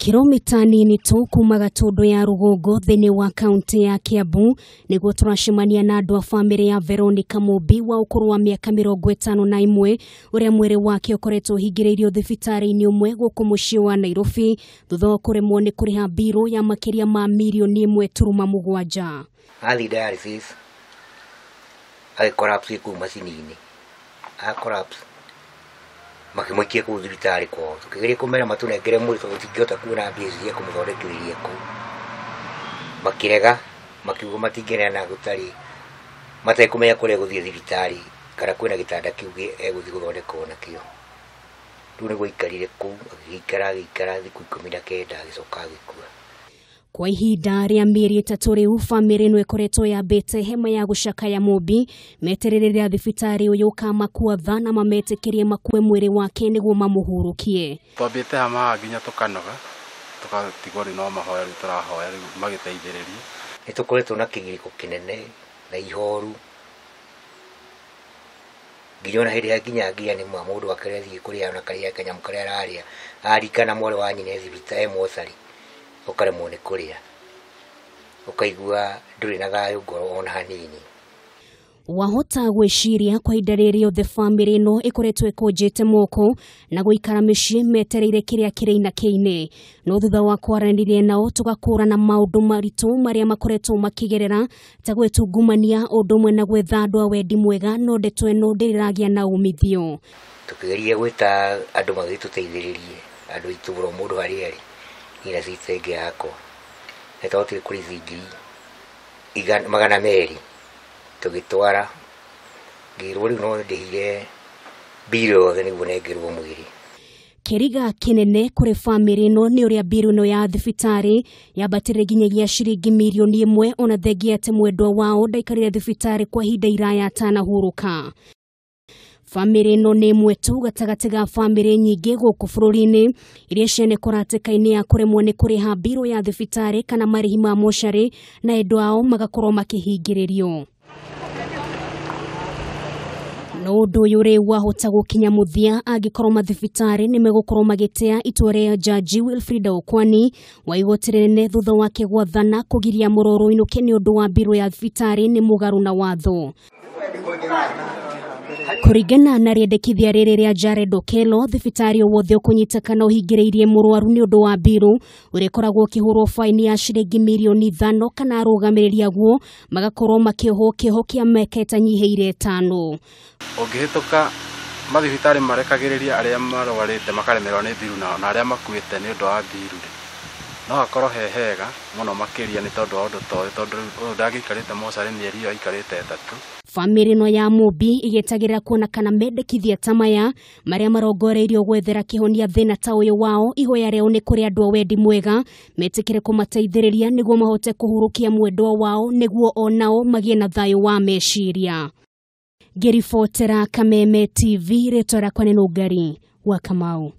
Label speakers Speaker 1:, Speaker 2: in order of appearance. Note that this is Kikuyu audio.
Speaker 1: Kilomita nini tu kuma Gatundu ya rũgongo thĩinĩ wa kaunti ya Kiambu nĩguo tũracemania na andũ a bamĩrĩ ya Veronica Mumbi wa ũkũrũ wa mĩaka 51 ũrĩa mwĩrĩ wake ũkoretwo ũhingĩrĩirio thibitarĩ-inĩ ũmwe gũkũ mũciĩ wa Nairobi thutha wa kũremwo nĩ kũrĩha mbirũ ya makĩria ma mirioni 1.7.
Speaker 2: Athiĩ dialysis agĩ collapse kũu macini-inĩ, a collapse makĩmũikia kũu thibitarĩ kwao. Tũkĩgeria kũmera matũnengere mwĩrĩ tondũ tũtingĩhota kuona mbia icio cia kũmũthondekereria kũu, makĩrega, makiuga matingĩneana gũtarĩ matekũmenya kũrĩa egũthiĩ thibitarĩ kana kwĩna gĩtanda kĩu egũthiĩ gũthondekwo nakĩo. Rĩu nĩguo aikarire kũu, agĩikara agĩikara thikũ 19 agĩcoka agĩkua.
Speaker 1: Kwa ihinda rĩa mĩeri 3 rĩu bamĩrĩ ĩno ĩkoretwo yambĩte hema ya gũcakaya Mumbi meterere rĩrĩa thibitarĩ ũyũ ũkamakua tha na mametĩkĩrie makue mwĩrĩ wake nĩguo mamũhurũkie.
Speaker 3: Twambĩte hama haha nginya tũkanoga, tũgatigwo rĩu no mahoya rĩu tũrahoya rĩu magĩteithĩrĩrie.
Speaker 2: Nĩ tũkoretwo na kĩgirĩko kĩnene na ihoru nginya ona hĩndĩ ĩrĩa nginya nginya nĩ ma mũndũ akĩrĩa athiĩ kũrĩa ona karĩa kanyamũ karĩa ararĩa arikana mwarĩ wa nyina e thibitarĩ e mocarĩ ũkaremwo nĩ kũrĩa, ũkaigua ndũrĩ na thayũ ngoro ona hanini.
Speaker 1: Wahota gwĩciria kwa ihinda rĩrĩ rĩothe bamĩrĩ ĩno ĩkoretwo ĩkũnjĩte moko na gũikara mĩciĩ metereire kĩrĩa kĩrĩ inakĩ-inĩ, no thutha wa kwaranĩria nao tũgakũrana maũndũ maritũ marĩa makoretwo makĩgerera ta gwĩtungumania ũndũ ũmwe na gwetha andũ a wendi mwega, no ndeto ĩno ndĩragĩa na umithio.
Speaker 2: Tũkĩgeria gwĩta andũ magĩtũteithĩrĩrie, andũ itũra o mũndũ harĩa arĩ, niĩ na sister ĩngĩ yakwa nĩ twahotire kũrĩthi 200,000 tũgĩtwara, ngĩrwo rĩu no ndĩhire mbirũ yothe nĩguo nengerwo mwĩrĩ.
Speaker 1: Kĩriga kĩnene kũrĩ bamĩrĩ ĩno nĩ ũrĩa mbirũ ĩno ya thibitarĩ yambatĩrire nginyagia ciringi mirioni 1 ona thengia atĩ mwendwa wao ndaikarire thibitarĩ kwa ihinda iraya atanahurũka. Bamĩrĩ ĩno nĩ ĩmwe tu gatagatĩ ga bamĩrĩ nyingĩ gũkũ bũrũri-inĩ iria cianekora hatĩka-inĩ ya kũremwo nĩ kũrĩha mbirũ ya thibitarĩ kana marĩhi ma mocarĩ na endwa ao magakorwo makĩhingĩrĩrio. No ũndũ ũyũ rĩu wahota gũkinya mũthia angĩkorwo mathibitarĩ nĩ megũkorwo magĩtea itua rĩa Jaji Wilfrida Okwani wa igoti rĩnene thutha wake gwathana kũgiria mũroro ũinũke nĩ ũndũ wa mbirũ ya thibitarĩ nĩ mũgarũ na watho. Kũringana na rĩendekithia rĩrĩ rĩa Jared Okello, thibitarĩ o wothe ũkũnyita kana ũhingĩrĩirie mũrwaru nĩ ũndũ wa mbirũ ũrĩkoragwo ũkĩhũrwo baini ya ciringi mirioni 5 kana arũgamĩrĩri aguo magakorwo makĩohwo kĩoho kĩa mĩaka ĩtanyihĩire 5.
Speaker 3: Ũngĩhĩtũka mathibitarĩ marekagĩrĩria arĩa marwarĩte makaremererwo nĩ mbiru na arĩa makuĩte nĩ ũndũ wa mbiru rĩ, no hakorwo he hega mũno makĩria nĩ tondũ wa ũndũ ta ũyũ, tondũ rĩu ũyũ ndangĩikarĩte mocarĩ mĩeri ĩyo aikarĩte 3.
Speaker 1: Bamĩrĩ ĩno ya Mumbi ĩgĩetagĩrĩra kuona kana mendekithia ta maya marĩa marongoreirio gwethera kĩhonia thĩna ta ũyũ wao, ihoya rĩao nĩ kũrĩ andũ a wendi mwega metĩkĩre kũmateithĩrĩria nĩguo mahote kũhurũkia mwendwa wao nĩguo onao magĩe na thayũ wa meciria. Ngĩribotera Kameme TV, rĩtwa rĩakwa nĩ Nũngari wa Kamau.